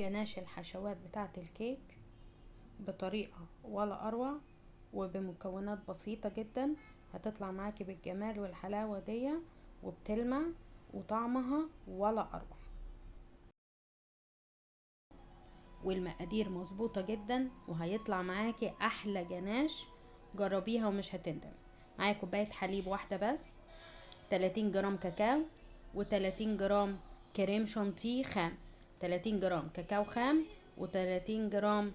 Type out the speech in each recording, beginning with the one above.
جناش الحشوات بتاعة الكيك بطريقة ولا أروع وبمكونات بسيطة جدا، هتطلع معاكي بالجمال والحلاوة دي وبتلمع وطعمها ولا أروع، والمقادير مظبوطة جدا وهيطلع معاكي أحلى جناش. جربيها ومش هتندمي. معايا كوباية حليب واحدة بس، 30 جرام كاكاو و30 جرام كريم شانتيه خام، 30 جرام كاكاو خام و30 جرام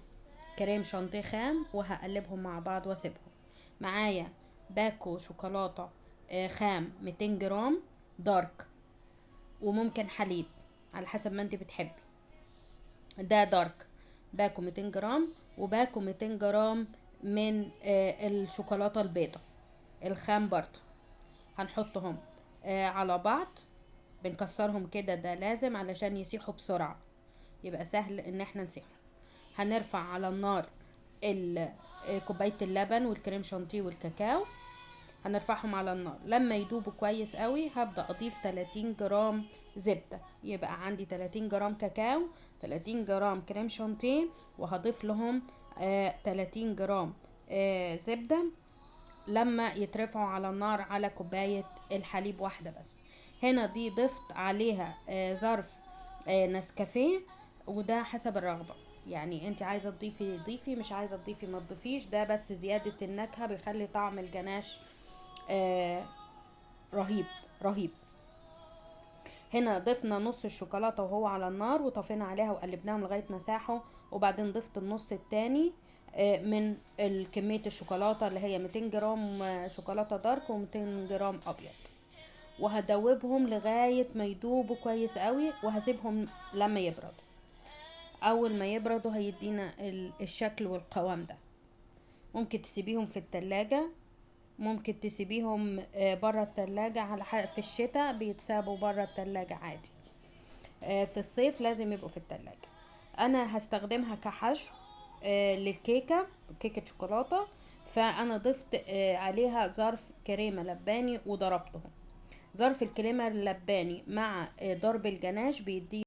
كريم شانتيه خام، وهقلبهم مع بعض واسيبهم. معايا باكو شوكولاتة خام 200 جرام dark، وممكن حليب على حسب ما انت بتحبي. ده dark باكو 200 جرام، وباكو 200 جرام من الشوكولاتة البيضاء الخام برضو. هنحطهم على بعض، بنكسرهم كده، ده لازم علشان يسيحوا بسرعة، يبقى سهل ان احنا نسيحهم. هنرفع على النار كوباية اللبن والكريم شانتيه والكاكاو، هنرفعهم على النار. لما يدوبوا كويس قوي هبدأ اضيف 30 جرام زبدة، يبقى عندي 30 جرام كاكاو، 30 جرام كريم شانتيه، وهضيف لهم 30 جرام زبدة لما يترفعوا على النار على كوباية الحليب واحدة بس. هنا دي ضفت عليها ظرف نسكافيه، وده حسب الرغبة، يعني انت عايزة تضيفي ضيفي، مش عايزة تضيفي ما تضيفيش، ده بس زيادة النكهة بيخلي طعم الجناش رهيب رهيب. هنا ضفنا نص الشوكولاتة وهو على النار وطفينا عليها وقلبناهم لغاية ما ساحوا، وبعدين ضفت النص التاني من كمية الشوكولاتة اللي هي 200 جرام شوكولاتة دارك وميتين جرام أبيض، وهدوبهم لغاية ما يدوبوا كويس قوي، وهسيبهم لما يبردوا. أول ما يبردوا هيدينا الشكل والقوام ده. ممكن تسيبيهم في التلاجة، ممكن تسيبيهم برا التلاجة، في الشتاء بيتسابوا برا التلاجة عادي، في الصيف لازم يبقوا في التلاجة. انا هستخدمها كحشو للكيكة، كيكة شوكولاتة، فانا ضفت عليها ظرف كريمة لباني وضربتهم. ظرف الكريمة اللباني مع ضرب الجناش بيدي